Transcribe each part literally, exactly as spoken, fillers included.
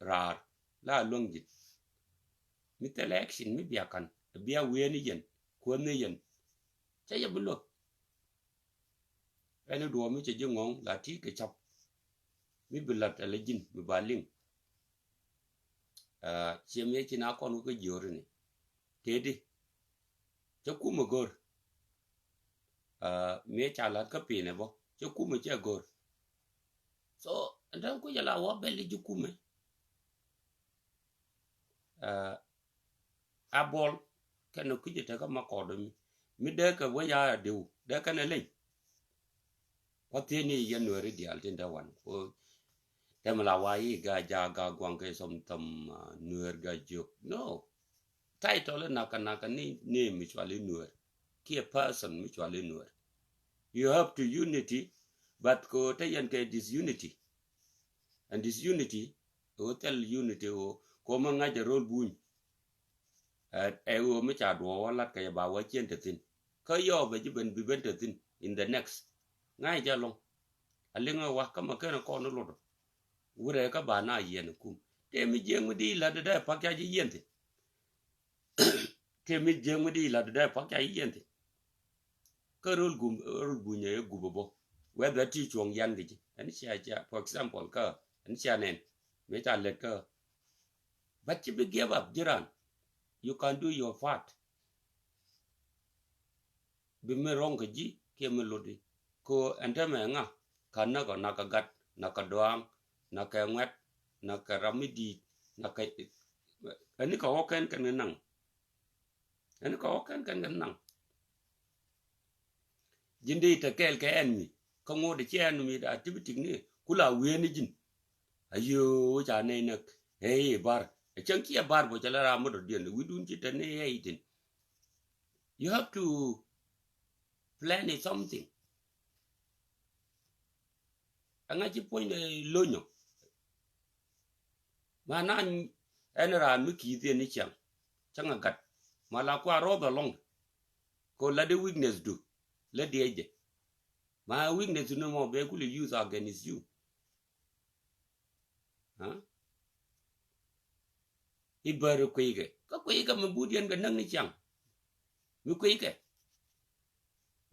raar la luäŋ ji̱n. Mi thilɛ action mi bia ka̱n bia wiee ni yɛn kuäth ni yɛn. Cä yɛ bi luäk. Ɛn i̱ duɔ̱ɔ̱p mi cɛ ji̱ ŋɔ̱ŋ la ti kɛ ca̱p. Mi bi la̱t ala ji̱n mi ba liŋ. Ciɛ mi ci na kɔn wä kä jiööri ni tëëdi. Cä kumɛ go̱r. Mi ca la̱t kä pi̱i̱nɛ bä cä kumɛ cɛ go̱r. So ɛn tɛn kucɛ la wä bɛl i̱ ji̱ kumɛ. A buɔl kɛn kucɛ tekä ma kɔɔdɔ mi mi dee kɛ wä ya diw dee kɛn ɛ leny. Kua̱ thiecni yɛn nueeri diaal tin te wan ku tɛm la wa yi ga ja ga guaŋ kɛ som thom nueer ga jiök no. Title nakä nakä ni name mi cual i̱ nueer kiɛ person mi cual i̱ nueer. You have to unity but ko te yɛn kɛ disunity. And disunity ɣöö thil unity ɣöö ko mi ŋa̱c ɛ ro̱l buny. Ɛ ɣöö mi ca duɔɔk wä lat kɛ yɛ ba wä cien te thi̱n kä yɔɔk bɛ ji̱ ben bi ben te thi̱n in the next. Ŋa̱c jɛ lɔŋ a liŋ ɛ wa kä ma ken ɛ kɔn ni lot. Wurɛ kä ba na yiɛn ɛ kum tëë mi jiɛŋ mi di la̱t dee pak ca ji̱ yiɛn thi̱n. Tëë mi jiɛŋ mi di la̱t dee pak ca ji̱ yiɛn thi̱n. Kä ro̱l gum ro̱l bunyɛ ɛ gup ɛ bä whether ti cuɔ̱ŋ yan kɛ ji̱ ɛn cia cia for example kä ɛn cia nɛn mi ca lɛt kä. But ci bi give up ji̱ ran. You can do your part. Bi mi rɔ̱ŋ kɛ ji̱ kiɛ mi lotdi ko ɛn tɛmɛ ŋa. Ka näk ɔ nakä gat nakä duaŋ nakä ŋuɛt nakä ram mi di̱i̱t nakä ɛn ni kɛ wä kɛn kɛn kɛ naŋ. Ɛn kɛ wä kɛn kɛn kɛ naŋ. Ji̱n dee i̱ te kɛɛl kɛ ɛn mi kä ŋot i̱ ci ɛn mi da tibi tik ni kula wiee ni ji̱n. Ayoo ca nɛy näk ɛ i̱ bar ɛ cäŋ ci ɛ bar bä cɛ lɛ ram mi dɔ̱diɛn wi̱dun ci te ni ɛ i̱ tin. You have to plan it something. Ɛŋa ci puɔ̱nydɛ lonyɔ. Ma na ɛn raan mi ki̱i̱th yɛn ni ciaŋ cäŋ a gat ma la kua rɔɔth alɔŋ. Ko la de weakness du la diɛcdɛ ma weakness du ni mɔ bɛ kuli use against you. I̱ bäri kui̱kɛ kä kui̱kɛ mi but yɛn kɛ näk ni ciaŋ. Mi kui̱kɛ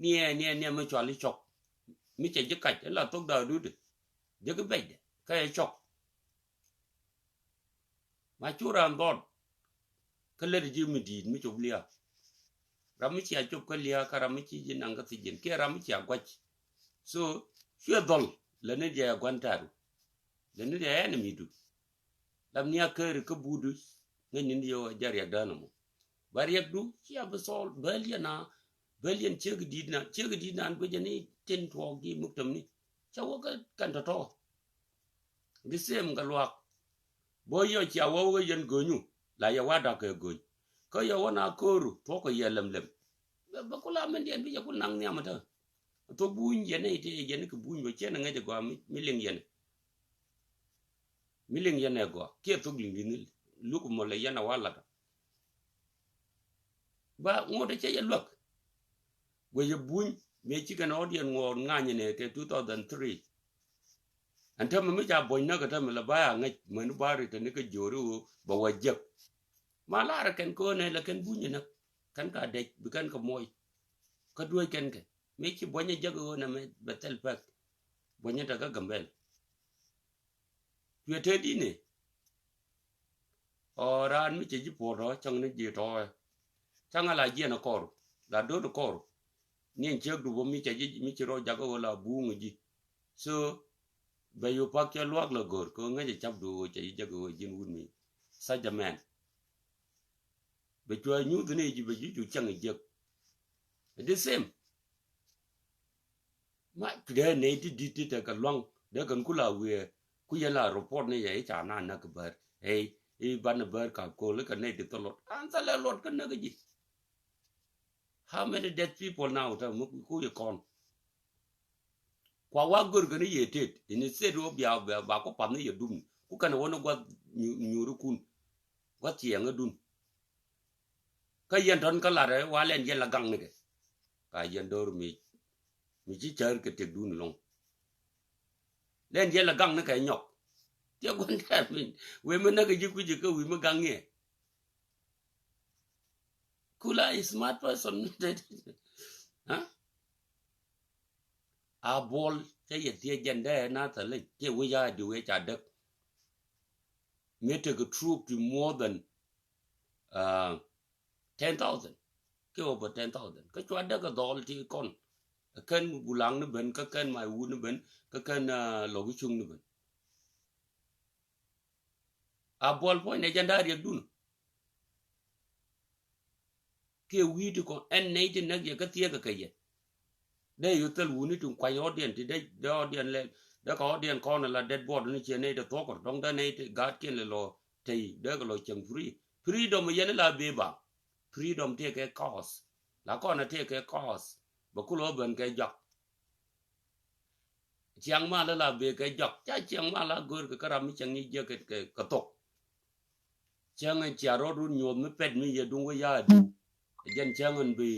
niɛ niɛ niɛ mi cual i̱ cɔk mi cɛ ji̱ kac ila thok da̱a̱ dut. Jek i̱ bɛcdɛ kä ɛ cɔk. Ma cu raan dhɔt kä lät ji̱ mi di̱i̱t mi cop lia̱a̱. Ram mi cia cop kä lia̱a̱ kä ram mi ci ji̱ naŋ kä thi̱ji̱n kiɛ ram mi cia gua̱c. So cuɛ dhɔl lät ni jɛ gua̱n ta̱a̱du. Lät ni jɛ enemy du. Lam ni a keri kä budu ŋäc ni ni yɛ wä jɛ riɛk dään ɛmɔ. Ba riɛkdu cia bi thɔɔl bäl yɛn a bäl yɛn ciek di̱t nan ciek di̱t nan guic ni tin tuɔɔk di muktam ni. Ca wä kä kɛn tɔ̱tɔ̱. The same kɛ luaak. Bä yɔ cia wä wä yɛn gönyä la yɛ wa dak kɛ göny. Kä yɛ wä na kööru tuɔk kɛ yɛ lɛm lɛm. Bɛ kula mɛn diɛn bi yɛ kul naŋ nhiam tä. Thok buny yɛn ɛ ite yɛn kɛ buny bä cɛn ɛ ŋäc ɛ gɔaa mi liŋ yɛn. Mi liŋ yɛn ɛ gɔaa kiɛ thok liŋ di nhil luk mɔ lɛ yɛn ɛ wa lat. Ba ŋot ɛ cɛ yɛ luäk. Guɛ yɛ buny mëë cikɛn ɔt yɛn ŋuɔɔr ŋany ɛnɛ kɛ two thousand three. Ɛn tämɛ mi ca buɔ̱ny näk ɛ tämɛ lɛ ba ya ŋäc mäni ba ri tɛni kä jiööri ɣöö bɛ wä jiäk. Ma larɛ kɛn köönɛ lɛ kɛn buny ɛ näk kɛn ka dɛc bi kɛn kɛ muɔc. Kä duec kɛn kɛ mëë ci buɔ̱ny ɛ jiäk ɣöö nɛmɛ bɛ thil pɛk. Buɔ̱ny ɛ tɛ kä Gambɛl. Cuɛ te di̱n ɛ ɔ raan mi cɛ ji̱ puɔ̱r tɔ̱ cäŋ ni ji̱ tɔ̱ ɛ. Cäŋ a la jiɛn ɛ kɔr la do̱t ɛ kɔr. Ni ɛn ciek dup ɔ mi cɛ ji̱ mi ci rɔ jakä ɣöö la buuŋ ɛ ji̱. So bɛ yu pak cɛ luaak la go̱r kɛ ɣöö ŋäc ɛ cap dup ɣöö cɛ ji̱ jakä ɣöö ji̱n wut mi. Such a man. Bɛ cuɛ nyuuth ni ji̱ bɛ ji̱ cu cäŋ ɛ jiäk. The same. Ma dee nɛy ti di̱t ti tekɛ luaŋ dee kɛn ku la wiee ku yɛn la report ni yɛ i̱ ca na näk bär. Ey i̱ banɛ bär ka ko̱l i̱ kɛ nɛy ti thɔ luɔt an thɛlɛ luɔt kä näk ji̱. How many dead people now tɛ mi ku i̱ kɔn? Kua wa gör kɛn i̱ yɛ tet in i̱ thet wä bia ba ku path ni yɛ dum ku kɛn wä ni guath nyuuri kun guath ciɛŋä dun. Kä yɛn tɔn kä lat ɛ wa lɛn yɛn la gaŋ nikɛ. Ka yɛn do̱r mi mi ci cär kɛ tëkdun lɔŋ. Lɛn yɛn la gaŋ nikɛ nyɔk. Tiɛ gua̱n tɛ̈r min wee mi näk ji̱ kui̱c kä wi̱i̱ mi gaŋ ŋiɛ. Kula is smart person. Huh? A buɔl cä yɛ thiec jɛn dee na thäl i̱ tiɛ wi̱c a diw yɛ ca däk. Mi tekɛ troop ti more than uh, ten thousand. Kiɛ over ten thousand. Kä cua däk a dhɔl ti kɔn. Kän Bulaŋ ni ben, kä kän Maiwut ni ben, kä kän uh, Lɔki Cuŋ ni ben. A buɔl puɔ̱ny nɛ jɛn da̱a̱ riɛkdun. Kiɛ wi̱i̱ ti kɔn ɛn nɛy ti näk yɛ kä thiekɛ kɛ yɛ. Dee yu thil wuni ti kuany ɔdiɛn ti dee, dee ɔdiɛn lɛ, dee kɛ ɔdiɛn kɔn la dead body ni ciɛ nɛy ti thuɔkɔr dɔ̱ŋ dee nɛy ti gaatkiɛn lɛ lɔ tey dee kɛ lɔ cieŋ free. Freedom yɛn la bee ba. Freedom tiɛ kɛ cause. La kɔn a tiɛ kɛ cause. Bɛ kulɔ ben kɛ jɔak. Ciaŋ mal la bee kɛ jɔk. Ca ciaŋ mal la go̱o̱r kɛ kä ram mi ciaŋ ni jiäk kɛ, kɛ, kɛ thok. Ciaŋ in cia rɔɔd run nyuɔth mi pɛt mi yɛ duŋ wä ya̱a̱ diw. Jɛn ciaŋ in bi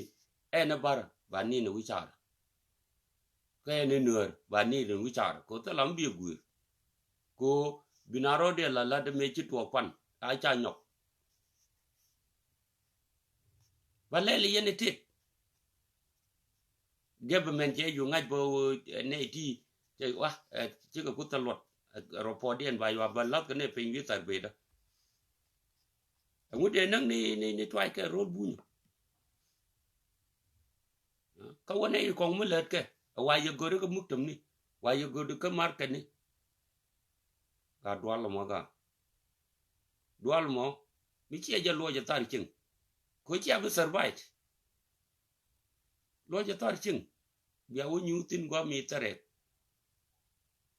ɛn ɛ bar ba nin ɛ wi̱caar. Kä ɛn ɛ nuäär ba nin ɛ wi̱caar. Kɛ thil ram bi ɛ gui̱i̱r. Kɛ bi na rɔɔd ɛ la lat ɛ mëë ci tuɔɔk pan. A ca nyɔk. Ba lɛl yɛn itit. Gɛp mɛn cɛ yu ŋa̱c bä, eh, nɛ iti cɛ wa, eh, cikɛ kuth thä luɔt, eh, rɔpɔt diɛn ba yua ba lath kɛ nɛ piny wi̱i̱ thar bedä. Ɛŋu dee näk ni, ni, ni tuac kɛ rol bunyä. Kä wä nɛ i kɔŋ mi lät kɛ, ɛ wa yɛ gör ikä muktäm ni, wa yɛ gör ikä markɛt ni. Ka dual mɔ ka. Dual mɔ mi ciɛ jɛ luɔc ɛ thar cieŋ. Ko cia bi survive. Luɔc ɛ thar cieŋ. Bia wä nyuuth thin guam mi thärɛk.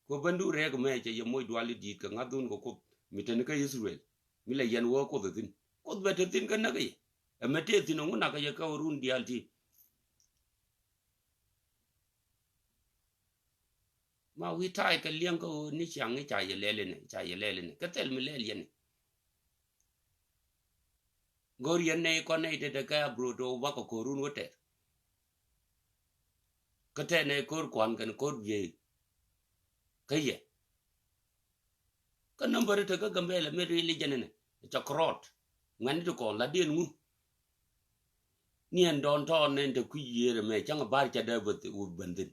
Ko ben du rɛɛk mɛ cɛ yɛ moc dual i̱ di̱i̱t kɛ ŋa̱th dhun kɛ Kuoth mi teni kä Israel. Mi lɛ yɛn wä Kuoth ɛ thin. Kuoth bɛ te thin kä näk i̱. Ɛmɛ tëë thin ɛŋu nak kɛ yɛ kä run diaal ti. Ma wi̱i̱ ta̱a̱ kɛ liɛŋ kä ɣöö ni ciaŋ i̱ ca yɛ lɛl inɛ, ca yɛ lɛl inɛ. Kä thil mi lɛl yɛn i̱. Go̱o̱r yɛn nɛy kɔn nɛy tetɛ kɛ abroad ɣöö bakɔ ko̱run wä tɛr. Kä tɛn nɛy ko̱r kuan kɛn ko̱r biey. Kä yɛ. Kä nambär i̱ tekä Gambɛla mi riil i̱ jɛn inɛ cɛ kärɔɔt. Ŋuɛ̈ni ti kɔn la diɛn ŋu. Ni ɛn dɔɔn tɔɔn nɛn te kui̱ yiëër ɛmɛ cäŋ ɛ ba̱r ca dee bä ben thi̱n.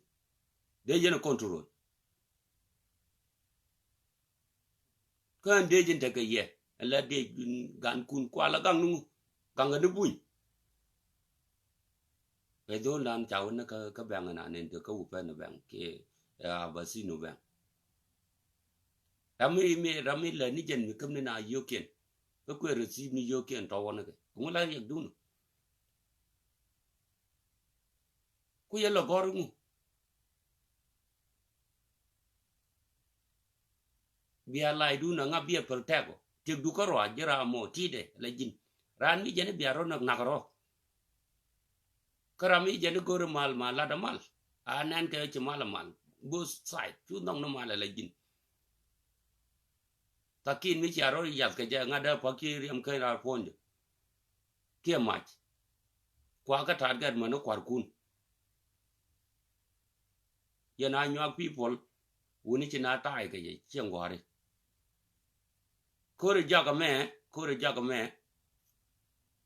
Dee yɛn ɛ control. Kä ɛn dee ji̱n tekɛ yɛ ɛ la dee gan kun kual ɛ gaŋ ni ŋu. Gaŋ kɛ ni buny. Kɛ dho̱o̱l dan ca wä ni kä bɛŋ ɛn anɛn te kä wupɛn ɛ bɛŋ kiɛ ɛ abasino bɛŋ. Ram mi mi ram mi lɛ ni jɛn mi käm ni na yio̱kiɛn. Kä kuɛ receive ni yio̱kiɛn tɔwɔ ni kɛ ŋu la riɛk dun. Ku yɛ lɔ gɔr ŋu. Bia la̱a̱c dun a ŋa bia päl tɛk ɔ tiek du kä ruac ji̱ ram mɔ ti̱i̱dɛ la ji̱n. Raan mi jɛn i̱ bia rɔ näk nak rɔ. Kä ram mi jɛn i̱ go̱r i̱ mal mal lat a mal. A nɛn kɛ ci mal a mal both side cu nhɔk ni mal a la ji̱n. Thakin mi cia rɔ yath kɛ jɛ ŋa̱t dee pa̱k ci riɛm ken raar puɔ̱nydu. Kiɛ mac. Kuakä ta̱a̱t gɛt mäni kua̱rkun. Yɛn a nyuak people wuni ci na ta̱a̱y kɛ jɛ ciɛ ŋuɔ̱ri. Ko̱ri jakä mɛ, ko̱ri jakä mɛ.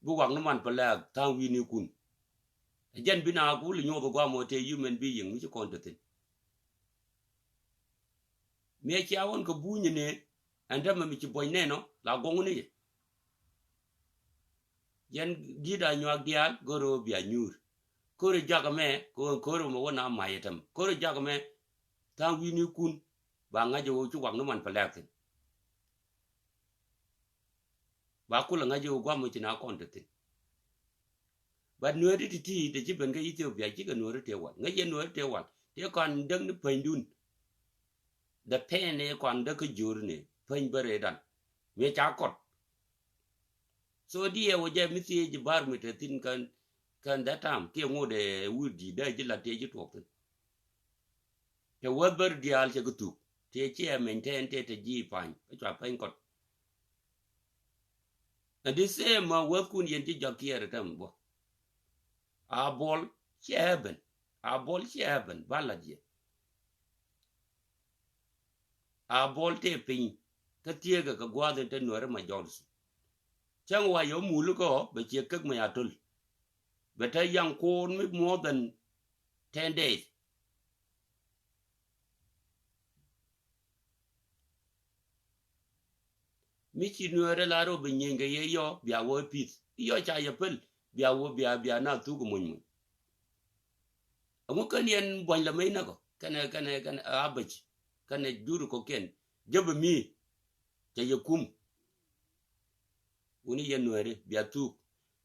Bi wak ni man pɛ lɛɛk tha̱a̱ŋ wi̱i̱ni kun. Ɛ jɛn bi na kul inyuɔth guam ɔ tëë human being mi ci kɔn te thi̱n. Miɛ cia ɣɔn kɛ bunyɛ ni ɛn tämɛ mi ci buɔ̱ny nɛnɔ la guɔ̱ŋ ni jɛ. Yɛn gi̱t a nyuak diaal go̱r ɣöö bia nyuur. Ko̱r i̱ jakä mɛ kɛ ɣöö ko̱r mɛ wä na mac ɛ tämɛ ko̱r i̱ jakä mɛ. Tha̱a̱ŋ wi̱i̱ni kun ba ŋa̱c ɛ ɣöö ci wak ni man pɛ lɛɛk thi̱n. Ba kulɛ ŋa̱c ɛ ɣöö gua̱m ɛ ci na kɔn te thi̱n. But nueeri ti ti te ci ben kä Ethiopia cikɛ nueeri tëë wal ŋäc yɛ nueeri tëë wal tëë kɔn däk ni pänydun. The pain ëë kɔn däk kä jiööri ni päny bä reedan. Miɛ ca kɔt. So diɛ wä jɛ mi thiee ji̱ bar mi te thi̱n kän kän that time kiɛ ŋot ɛ wi̱i̱ di̱i̱t dee ji̱ la tëë ji̱ tuɔɔk thi̱n. Te wäth bär diaal cɛ kɛ thuk tëë ciɛ mɛny tɛn tëë te ji̱ pa̱ny kä cua päny kɔt. And the same ma wäthkun yɛn ci jɔk kiɛɛr ɛ tɛm bä. A buɔl ciɛ heaven. A buɔl ciɛ heaven ba la̱t yɛ. A buɔl tëë piny Kä thieekɛ kɛ gua̱a̱th in te Nuɛri majority. Cäŋ wa yɛ mul kɔ bɛ ciɛ kek mɛ ya töl. Bɛ te yaŋ ko̱o̱r mi more than ten days. Mi ci Nuɛri la rɔ bi nyieeny kɛ yɛ yɔ bia wä peace. Yɔ ca yɛ päl bia wä bia bia na thuk muny muny. Ɛŋu kɛn yɛn buɔ̱ny la mec näkɔ kɛnɛ kɛnɛ kɛnɛ abäc kɛnɛ juri kɔkiɛn. Jɛ bi mi cɛ yɛ kum. Wuni yɛn Nuɛri bia thuk.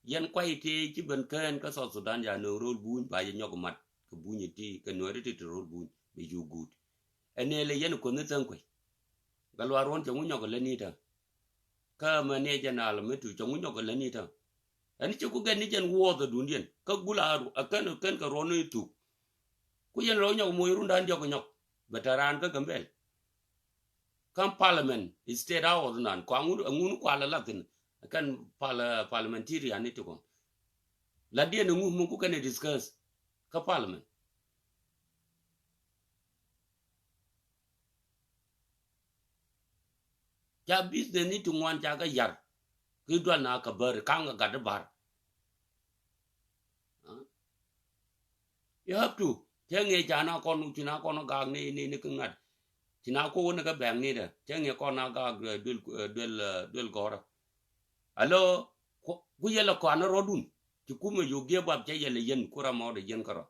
Yɛn kuay ti ci ben kään kä South Sudan ya nööŋ ro̱l buny ba yɛ nyɔk mat kɛ buny ti kɛ Nuɛri ti ti ro̱l buny bɛ yu guut. Ɛn nɛ lɛ yɛn kuɔth ni thäŋ kuec. Gal wa ruɔn cɛ ŋu nyɔk lɛ ni täŋ. Kä mɛ ni jɛ nal mi tu cɛ ŋu nyɔk lɛ ni täŋ. Ɛn ci ku gɛn ni jɛn wuɔth ɛ dundiɛn kä gul a kän kän kɛ ruɔn ni thuk. Ku yɛn rɔ nyɔk moc rundan diɔk nyɔk bɛ tɛ raan kä Gambɛl. Kä parliament, state house nan kua ŋun ŋun kua la lathin kɛn pal-, parliamentarian ni ti kɔn. La diɛn ŋu mun ku kɛn discuss kä parliament. Ca business ni ti ŋuan ca kɛ yar. Ki dual na kɛ bär kaŋ kɛ gat bar. You have to. Cɛ ŋiɛ ca na kɔn ci na kɔn gaak ni ni ni kä ŋa̱t. Ci na ko wä ni kä bɛŋ ni dɛ cɛ ŋiɛ kɔn na gaak duel duel duel gɔrä. Alo ku yɛlɛ kɔn rɔdun ci kumɛ yo give up cɛ yɛlɛ yɛn kura mɔdɛ yɛn kärɔ.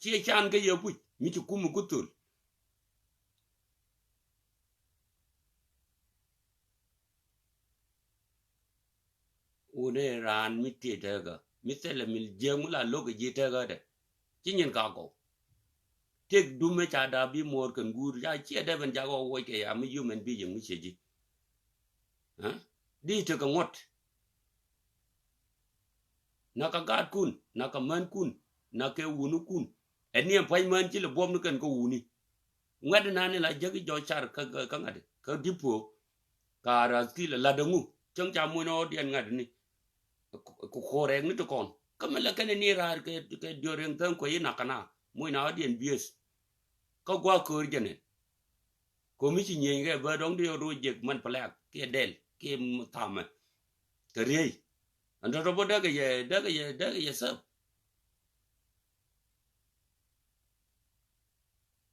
Ciɛ can kä yɛ puc mi ci kumɛ ku thöl. Wunɛ raan mi tiee tɛkä mi thilɛ mi jiäk mi la lo̱k kɛ ji̱ tɛkä dɛ. Ci nyin ka gɔw. Tiek dumɛ ca da bi muɔɔr kɛn guur ca ciɛ dɛ ben ca gɔw wuɔc kɛ ya mi human being mi ciɛ ji̱. Di tekɛ ŋuɔ̱t. Nakä gaatkun, nakä mänkun, nakä wunikun. Ɛ niɛm pa̱ny män ci lɛ buɔ̱m ni kɛn kä wuni. Ŋuɛ̈t nani la jäk i̱ jɔc car kä, kä, kä ŋa̱t kä di̱p puɔ̱k. Ka rath ki lɛ la̱t ɛŋu cäŋ ca muc ni ɣɔ̱diɛn ŋa̱t ni. Ku, ku rɛɛk ni ti kɔn kä mi lɛ kɛn ni raar kɛ, kɛ diɔ̱riɛŋ thäŋ kuɛ yi nakä na muc na ɣɔ̱diɛn bieth. Kä gua̱a̱k köör jɛnɛ. Komi ci nyieny kɛ bä dɔ̱ŋ di ro̱o̱ jek man plɛk kiɛ dɛl kiɛ thamɛ. Kɛ riey ɛn tɔ̱tɔ̱ bä däkɛ yɛ, däkɛ yɛ, däkɛ yɛ sɛp.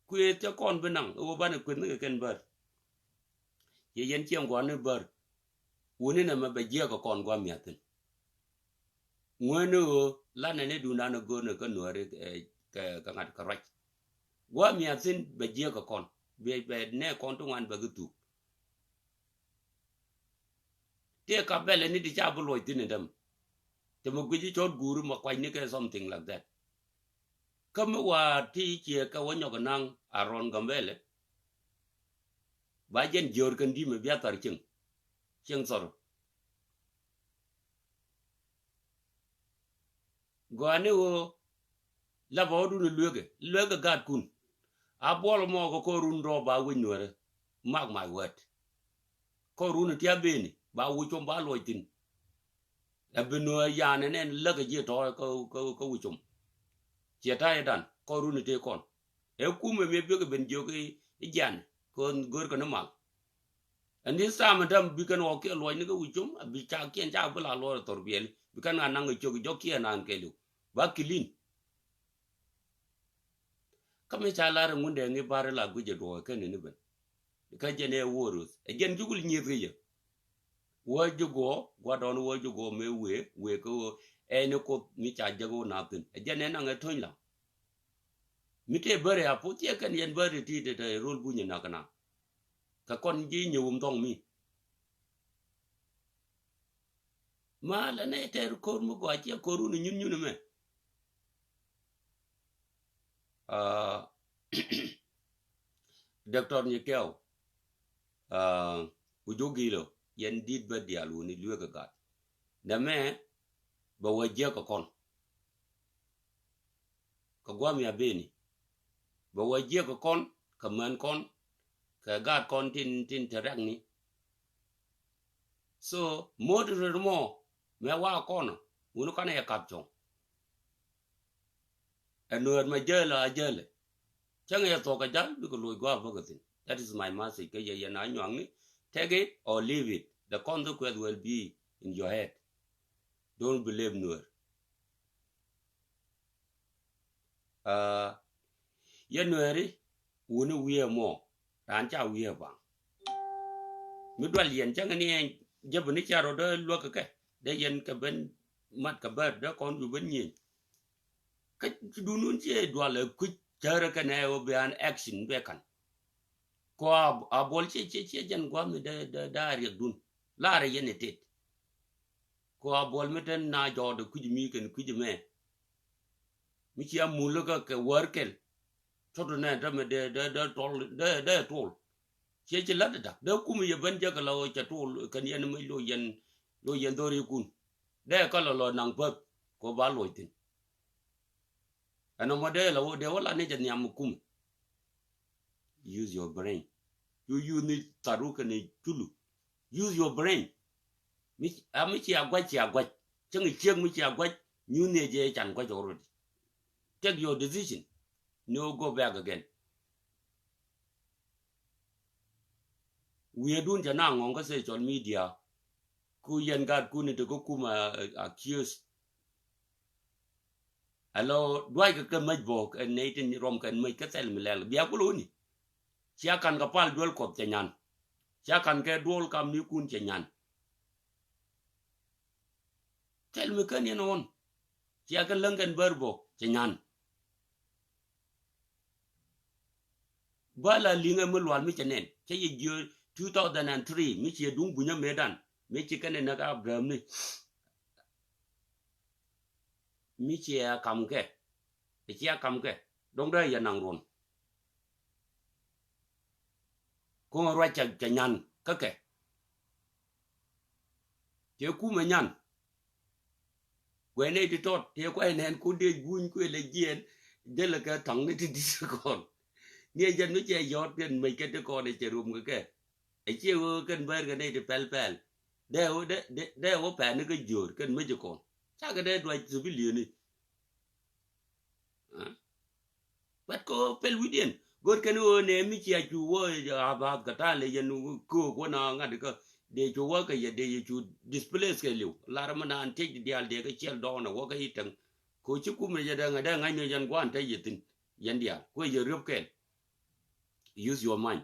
Kuëëth cä kɔn bi naŋ ɛ wä banɛ kuëth ni kɛ kɛn bär. Yɛ yɛn ciɛŋ gua̱n ni bär. Wuni nɛ mɛ bɛ jiɛk kɛ kɔn gua̱ mia̱thin. Ŋuäni ɣöö lanɛ ni duundan ɛ go̱o̱rnɛ kä nuääri kɛ, kɛ ŋa̱t kɛ ruac. Gua̱ mia̱thin bɛ jiɛk kɛ kɔn bɛ, bɛ nɛ kɔn ti ŋuan bɛ ki thuk. Tëë ka bɛlɛ ni ti ca bi luɔc thi̱n ɛ däm. Te mi guic i̱ cɔt guuri ma kuac ni kɛ something like that. Kä mi wa ti ciɛ kɛ wä nyɔk naŋ a rɔn Gambɛlɛ. Ba jɛn jiör kɛn di̱mɛ bia thar cieŋ. Cieŋ thɔr. Gɔaa ni ɣöö la ba ɣä dun luekɛ, luekɛ gaatkun. A buɔl mɔ kɛ kɔr run rɔ ba wec nuɛrɛ. Mark my word. Kɔr run ti a beni ba wec com ba luɔc thi̱n. Ɛ bi nuɛɛ yanɛ nɛn läkɛ jiɛ tɔ̱ kä, kä, kä wec com. Ciɛ ta̱yɛ dan kɔr run ti kɔn. Ɛ kumɛ mi biökɛ ben jiök i̱ jian kɛ görkɛ ni mal. Ɛn this time ɛn tam bi kɛn ɣɔkiɛn luɔcni kä wi̱c com a bi cakiɛn cak bi la luɔr ɛ thor biɛli bi kɛn ɣan naŋ ɛ ciök jɔkiɛn an kɛliw ba kilin. Kä mi ca lar ɛ ŋundɛ ŋi̱ bar ila guic ɛ duɔɔk ɛ kɛn ni ben. Kä jɛn ɛ wuɔrus ɛ jɛn jukul nyieth kɛ yɛ. Wä ji̱ guɔ gua̱dɔn wä ji̱ guɔ mëë wëë wëë kä ɣöö ɛn ɛ koth mi ca jäk ɣöö nath thi̱n ɛ jɛn ɛ naŋ ɛ töny la. Mi tëë bäri a puth ciɛ kɛn yɛn bäri ti te te rol bunyɛ nak na. Kɛ kɔn ji̱ nyɛ wum thɔŋ mi. Ma lɛ nɛ tɛr ko̱r mi gɔaa ciɛ ko̱r wun nyun nyun mɛ. Aa, Doctor Nyikɛw, aa, Ujogilo, yɛn dit bä diaal wuni lueek ɛ gat. Nɛmɛ bɛ wä jiäk kɛ kɔn. Kɛ guam ya beni. Bɛ wä jiäk kɛ kɔn, kɛ män kɔn, kɛ gaat kɔn tin, tin te rɛkni. So, mo̱o̱t rɛr mɔ, mɛ wa kɔn, wuni kɔn ɛ kap cɔŋ. Ɛ nuɛɛr mɛ jäl a jäl. Cäŋ yɛ thuɔk kɛ jal, bikɛ loc gua̱a̱p bäkɛ thi̱n. That is my message, kɛ yɛ yɛn a nyuakni, Take it or leave it. The consequence will be in your head. Don't blame Nuer. Uh, yɛ Nuɛri wuni wiee mɔ, raan ca wiee baŋ. Mi dual yɛn cäŋ ni ɛn jɛ bi ni cia rɔ dee luäk kɛ dee yɛn kɛ ben mat kɛ bär dee kɔn ju ben nyieny. Kä dunun ciɛ dual ɛ kuc cärä kɛnɛ ɣöö bi an action bɛ kan. Kɔ a, a buɔl ciɛ ciɛ ciɛ jɛn gua̱a̱th mi dee dee dee a riɛkdun. Laarɛ yɛn itet. Kɔ a buɔl mi ten na jɔɔt ɛ kui̱c mi kɛn kui̱c mɛ. Mi cia mul kä kɛ wär kɛl. Cot nɛ dämɛ dee dee dee tol dee dee tol. Ciɛ ci la̱t dak dee kum yɛ ben jɛ kɛ la ɣöö cɛ tol kɛn yɛn mi lo yɛn lo yɛn dhori kun. Dee kä lɔ lɔ naŋ päth kɔ ba loc thin. Ɛn ɔmɔ dee la wä dee wä la ni jɛ nhiam mi kum. Use your brain. Cu use ni tharu kɛnɛ culu. Use your brain. Mi a mi cia guac cia guac. Cäŋ ciek mi cia guac. Nyun ni jɛ can guac already. Take your decision. No go back again. Wiee dun ca na ŋɔŋ kä social media. Ku yɛn gaat kun in te kä kum a accuse. Alo duac kɛ kɛ mec bok ɛn nɛy tin rɔm kɛn mec kä thɛl mi lɛl bia kulo ni. Cia kan kɛ pal duel Kuɔth cɛ nyan. Cia kan kɛ duol kam ni kun cɛ nyan. Thɛl mi kän yɛn ɣɔn. Cia kɛ läŋ kɛn bär bok cɛ nyan. Ba la liŋɛ mi lual mi cɛ nɛn cɛ yɛ jiö two thousand and three mi ciɛ duŋ bunyä medan mi ci kɛn ɛ näk Abraham ni. Mi ciɛ a kam kɛ. Ɛ ciɛ a kam kɛ dɔŋ dee yɛ naŋ ruɔn. Kuŋ ruac cɛ cɛ nyan kä kɛ. Cɛ kumɛ nyan. Guɛnɛ ti tɔt tëë kuay nɛn kun dee guny kuël ɛ jiɛn. Jälɛ kɛ taŋ ni ti di̱t kɔn. Ni ɛ jɛn mi cɛ yɔt kɛn mec kɛ ti kɔn ɛ cɛ rom kɛ kɛ. Ɛ ciɛ wee kɛn bär kɛ nɛy ti pɛl pɛl. Dee wee dee dee wee pɛl ni kä jiöör kɛn mec kɔn. Cakɛ dee duac civilian ni. But kɔ pɛl wi̱diɛn go̱r kɛn ɣöö nɛ mi cia cu wä abath kɛ ta̱a̱ lɛ yɛn köök wä na ŋa̱t kä dee cu wä kɛ yɛ dee yɛ cu displace kɛ liw lar mi naan tiec di diaal dee kɛ ciɛl dɔɔnɛ wä kɛ i̱ täŋ. Kɛ ci kumɛ yɛ dee ŋa̱t dee ŋa̱c ni yɛn gua̱a̱n te yɛ thi̱n yɛn diaal kuɛ yɛ riöp kɛl. Use your mind.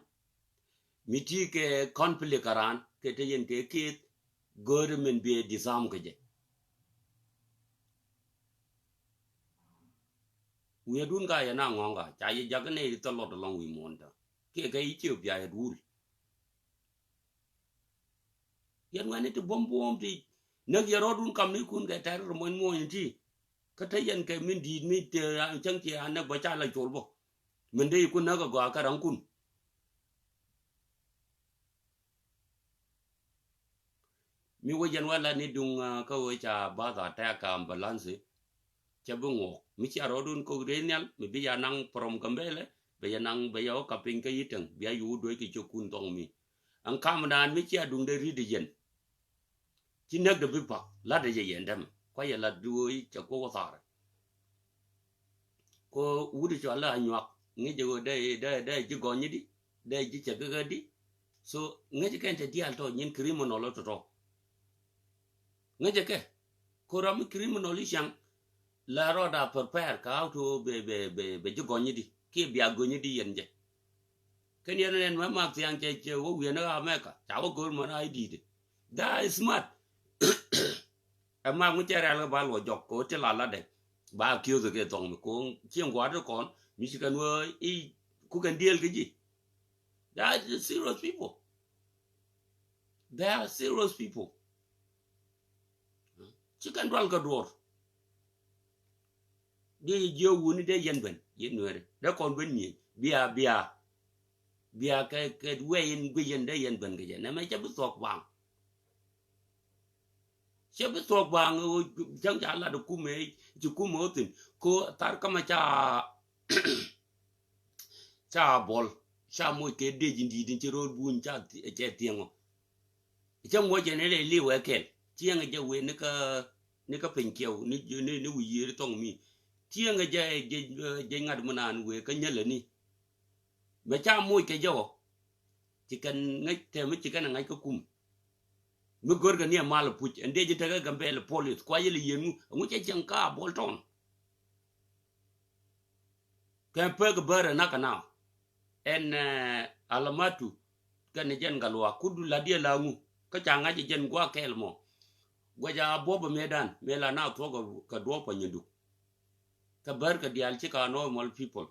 Mi ti kɛ conflict aran kɛ te yɛn kɛ kieth go̱o̱ri min bi disarm kɛ jɛ. Wi̱i̱ dun ka yɛ na ŋɔ̱ŋ ka ca yɛ jak nɛ thɔ lɔt alɔŋ wi̱i̱ muɔ̱n ta kiɛ kɛ Ethiopia yɛ duul. Yɛn wɛn ni ti buɔ̱m buɔ̱m ti näk yɛ rɔɔdun kam ni kun kɛ tɛr rɔ muɔ̱ny muɔ̱ny ti. Kä te yɛn kɛ min di̱i̱t mi te cäŋ ci a näk bä ca la col bä. Min dee iku näk a gɔaa kä raŋkun. Mi wä yɛn wä la ni duŋ kä wä ca bath attack ambulance. Cɛ bi ŋuɔk mi cia rɔɔdun kok rɛy nhial mi bi ya naŋ prom Gambɛlɛ bɛ yɛ naŋ bɛ yɛ wä kap piny kä yitäŋ bia yuur duec kɛ cök kun thɔŋ mi. Ɛn kam dan mi cia duŋ dee ri̱t yɛn. Ci näk dee bi pak la̱t dee jɛ yɛn dämɛ kua̱c yɛ la̱t duɔ̱ɔ̱c cɛ kuɔk wä thaarɛ. Ko wut cɔal la anyuak ŋi̱cɛ ɣöö dee dee dee ji̱ gɔny di dee ji̱ cɛ kɛ ɣädi. So ŋi̱cɛ kɛn cɛ diaal tɔ nyin criminal tɔtɔ. Ŋi̱cɛ kɛ ko ram mi criminal i̱ ciaŋ. La rɔɔda prepare ka how to be be be be ji̱ gɔny di kiɛ bia gɔny di yɛn jɛ. Kɛn yɛn nɛn mɛ mak thiaŋ cɛ cɛ wä wiɛn ɣä America ca wä go̱o̱r mɔn a i̱ di̱i̱t. That is smart. Ɛ mak mi cɛ rɛl kä ba luɔ jɔk ko ti la latdɛ ba kiöth kɛ thɔŋ mi ko cieŋ gua̱a̱r ti kɔn mi ci kɛn wä i̱ ku kɛn dieel kä ji̱. That is serious people. They are serious people. Ci kɛn dual kä duɔr. Di jiö wuni dee yɛn ben yɛn nuɛri dee kɔn ben nyieny bia bia. Bia kɛ kɛ wee in guic yɛn dee yɛn ben kɛ jɛ nɛmɛ cɛ bi thuɔk baŋ. Cɛ bi thuɔk baŋ cäŋ ca lat kumɛ ci kumɛ wä thin ko thar kämɛ ca ca bol ca moc kɛ dec in di̱i̱t in ci ro̱o̱l buny ca cɛ thiɛŋɔ. Cä muɔcɛ ni lɛ liwɛ kɛl cieŋɛ jɛ wee ni kä ni kä piny kiɛw ni ni ni wi̱i̱ yiëëri thɔŋ mi cieŋɛ jɛ jɛ jɛ ŋa̱t mi naan wee kä nyälä ni. Mɛ ca muɔc kɛ jɛ ɔ. Ci kɛn ŋäc tɛm mi ci kɛn ŋa̱c kä kum. Mi gör kɛ ni ɛ mal puc ɛn dee ji̱ tekɛ Gambɛl police kua yɛl yɛn ŋu ɛŋu cɛ cieŋ ka Bol Tɔn. Kɛ pek bär ɛ nak kɛ na ɛn alamatu kɛn jɛn Gatluak kudu la diɛ la ŋu kä ca ŋa̱c jɛn guak kɛɛl mɔ. Guac a buɔp ɛ mëëdan mëë la na thuɔk kɛ duɔp pa nyinduk. Kɛ bär kɛ diaal ci ka normal people.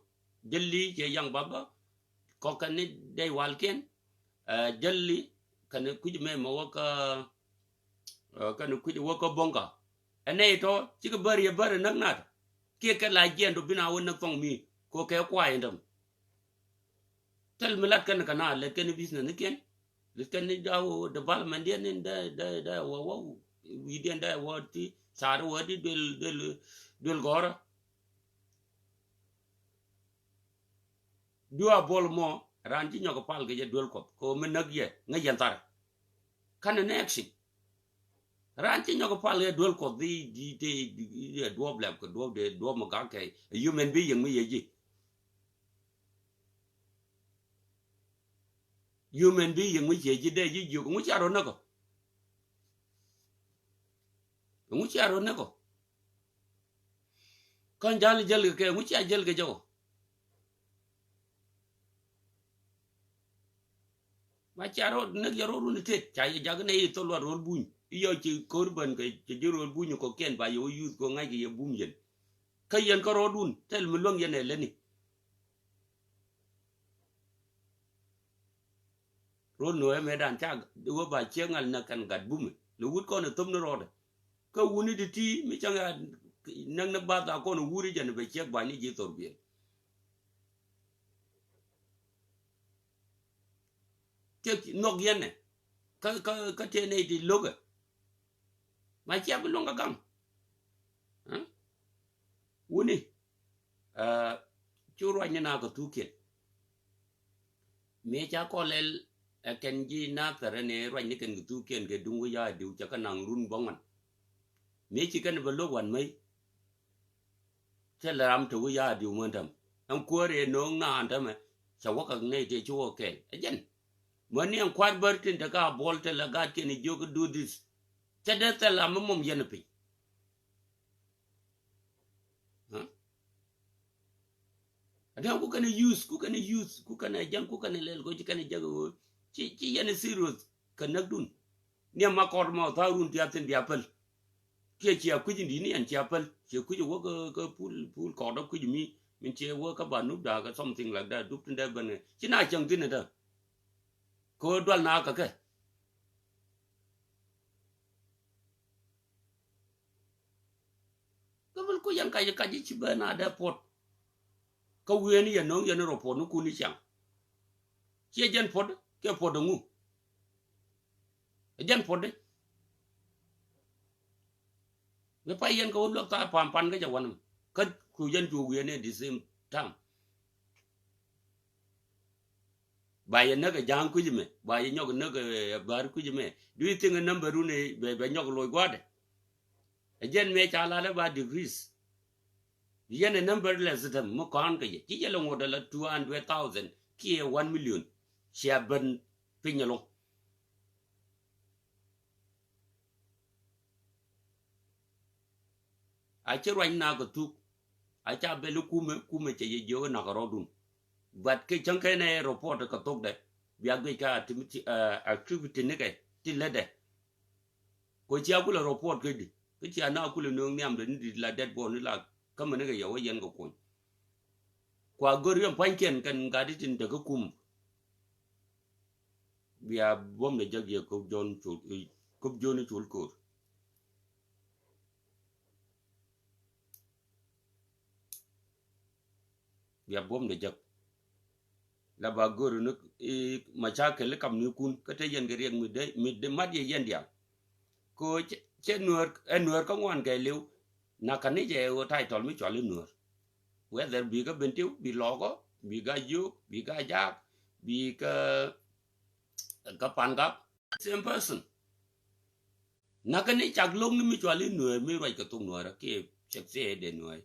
Jälli cɛ yaŋ baba kɔk kɛn ni dɛy walkiɛn. Jälli kɛn kui̱c mɛ mɛ wä kä kɛn kui̱c wä kä boŋka. Ɛn nɛy tɔ cikɛ bär yɛ bär ɛ näk nat kiɛ kɛ la jiɛn tɔ bin a wä näk thɔŋ mi ko kɛ kuay in däm. Thil mi lat kɛn kɛ na lɛt kɛn business ni kiɛn. Lɛt kɛn ni jaw development diɛn ni dɛ dɛ dɛ wä wä wi̱i̱ diɛn dɛ wä ti car wä ti duel duel duel gɔrä. Dua Bol mɔ ran ci nyɔk pal kɛ jɛ duel Kuɔth ko mi näk yɛ ŋäc yɛn thar. Kan ni action. Ran ci nyɔk pal kɛ duel Kuɔth di di di di duɔp lɛp kɛ duɔp de duɔp mi gak kɛ human being mi yɛ ji̱. Human being mi cɛ ji̱ dee ji̱ jiök ŋu cia rot näk ɔ. Ŋu cia rot näk ɔ. Kɔn jal jäl kɛ kɛ ŋu cia jäl kɛ jɛ ɔ. Ma cia rot näk yɛ rot run itet ca yɛ jak nɛ i̱ thol luat rot buny i̱ yɔ ci ko̱r bän kɛ ci ji̱ rot buny kɔ kiɛn ba yɛ wä yuth kɔ ŋa̱c kɛ yɛ bum yɛn. Kä yɛn kä rɔɔdun thil mi luäŋ yɛn ɛ lätni. Rɔɔd nuɔ̱ɔ̱c ɛmɛ dan ca wä ba ciek ŋal näk kɛn gat bumɛ lɛ wut kɔn ɛ thop ni rɔɔdɛ. Kä wuni ti ti mi cäŋ ya näk ni bath a kɔn ɛ wuri jɛn bɛ ciek ba ni ji̱ thor biɛl. Tiek nhɔk yɛn ɛ kä kä kä tiek nɛy ti lo̱kɛ. Ma cia bi luäŋ kä gam. Wuni cu ruacni na kɛ thukiɛn. Mëë ca kɔlɛl ɛ kɛn ji̱ nathɛr ɛn ɛ ruacni kɛn kɛ thukiɛn kɛ duŋ wi̱c a diw cɛ kä naŋ run bäŋuan. Mëë ci kɛn bɛ lo̱k wan mäc. Thilɛ ram te wi̱c a diw män täm ɛn kuäär ɛ no̱o̱ŋ naan tämɛ. Cɛ wäkɛ nɛy tëë ci wä kɛɛl ɛ jɛn. Mäni ɛn kua̱r bär tin te ka buɔl te lɛ gaatkiɛn i̱ jiök i̱ do this. Cɛ dee thil ram mi mɔm yɛn ɛ piny. Adɛ ku kɛn use ku kɛn use ku kɛn jɛn ku kɛn lɛl ko ci kɛn jɛ ko ci ci yɛn serious kɛ näk dun. Niɛ ma kɔr ma thaw run ti a thin bia päl. Kiɛ cia kui̱c in di ni ɛn cia päl cia kui̱c wä kä kä pul pul kɔr dɔ kui̱c mi min cia wä kä ba nup da kä something like that dup tin dɛ bɛn ci na cäŋ thin dɛ. Ko dual na kä kɛ. Kä bä ku yɛn kac kac ci bä na dee puɔt. Kä wi̱i̱ ni yɛn no̱o̱ŋ yɛn rɔ puɔt ni kun ni ciaŋ. Ciɛ jɛn puɔt kiɛ puɔt ŋu. Ɛ jɛn puɔt di. Bi pay yɛn kä wä luäk thaar pan pan kä jɛ wanɛm kä cu yɛn cu wi̱i̱ ni the same time. Ba yɛ näk ɛ ja̱a̱ŋ kui̱c mɛ ba yɛ nyɔk näk ɛ bäär kui̱c mɛ. Do you think ɛ number run ɛ bɛ bɛ nyɔk loc gua̱dɛ? Ɛ jɛn mɛ ca lalɛ ba degrees. Yɛn ɛ number lɛ sitäm mi kɔ̱a̱n kɛ yɛ ci yɛ lɛ ŋot ala two hundred thousand kiɛ one million. Cia ben piny ɛlɔ̱ŋ. A ci ruac na kɛ thuk. A ca bel i̱ kumɛ kumɛ cɛ yɛ jiök inak rɔɔdun. But kɛ cäŋ kɛn ɛ report kɛ thok dɛ bia guic ka activity nikɛ ti lät dɛ. Kɛ cia kulɛ report kɛ di kä cia na kulɛ nööŋ nhiam dɛ ni di la dead body ni la kämɛ nikɛ yɛ wä yɛn kɛ kuny. Kua gör yɛn pua̱nykiɛn kɛn gat itin te kä kum. Bia buɔ̱m dɛ jäk yɛ köp Jɔn col köp Jɔn col ko̱r. Bia buɔ̱m dɛ jäk. La ba gör ni macakɛl i̱ kam ni kun kä te yɛn kɛ riɛk mi dee mi dee mat yɛ yɛn diaal. Ko cɛ nuäär ɛ nuäär kä ŋuan kɛ liw. Na kani jɛ ɣöö title mi cual i̱ nuäär. Whether bi kä Bentiu bi lɔɔkɔ bi kä Ajiök bi kä Ajaak bi kä kä Pangak. Same person. Nakä ni cak lo̱k ni mi cual i̱ nuäär mi ruac kɛ thok nuäärä kiɛ cɛk thiee dee nuäär.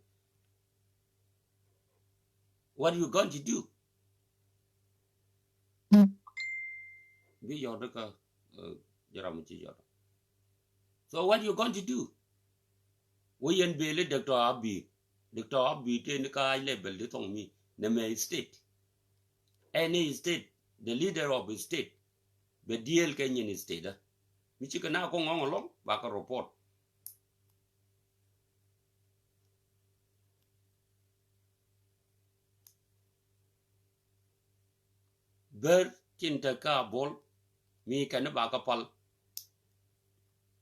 What you going to do? Bi yɔt kä jɛ ram mi ci yɔt. So what you going to do? Wä yɛn beli Doctor Abiy. Doctor Abiy tëë ni ka level di thɔŋ mi nɛ mɛ state. Any state, the leader of a state bɛ deal kɛ nyin state. Mi ci kɛ na kɔŋ ɔŋ alɔŋ ba kɛ report. Ber cin te ka bol mi kɛn ba ka pal.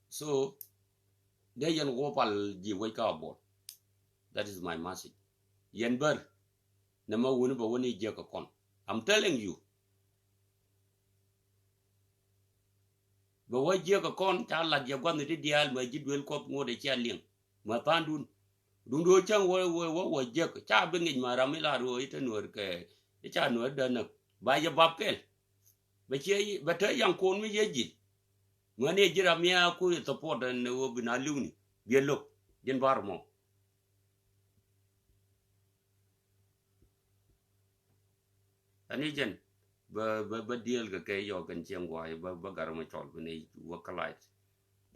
So de yɛn wä pal ji wec ka bol. That is my message. Yɛn ber nɛ ma wuni ba wuni jiɛ ka kɔn. I'm telling you. Bɛ wä jiɛ ka kɔn ca lat yɛ guath ni ti diaal mɛ ji duel kɔth ŋot ɛ cia liŋ. Mɛ thandun. Duŋdu cäŋ wä wä wä wä jiäk ca bi ŋic ma ram mi la ruɔ ite nuɔr kɛ ica nuɔr dä näk ba yɛ bap kɛl. Bɛ ciɛ bɛ te yaŋ kon mi yɛ jil. Ŋuɛn yɛ ji̱ ram mi a kur yɛ support ɛn wä bi na liwni biɛ lo̱k ji̱n bar mɔ. Ɛn i̱ jɛn bä bä bä diɛɛl kɛ kɛ yɔɔk kɛn cieŋ guay bä bä gar mɛ cɔl bi ni wä kä light.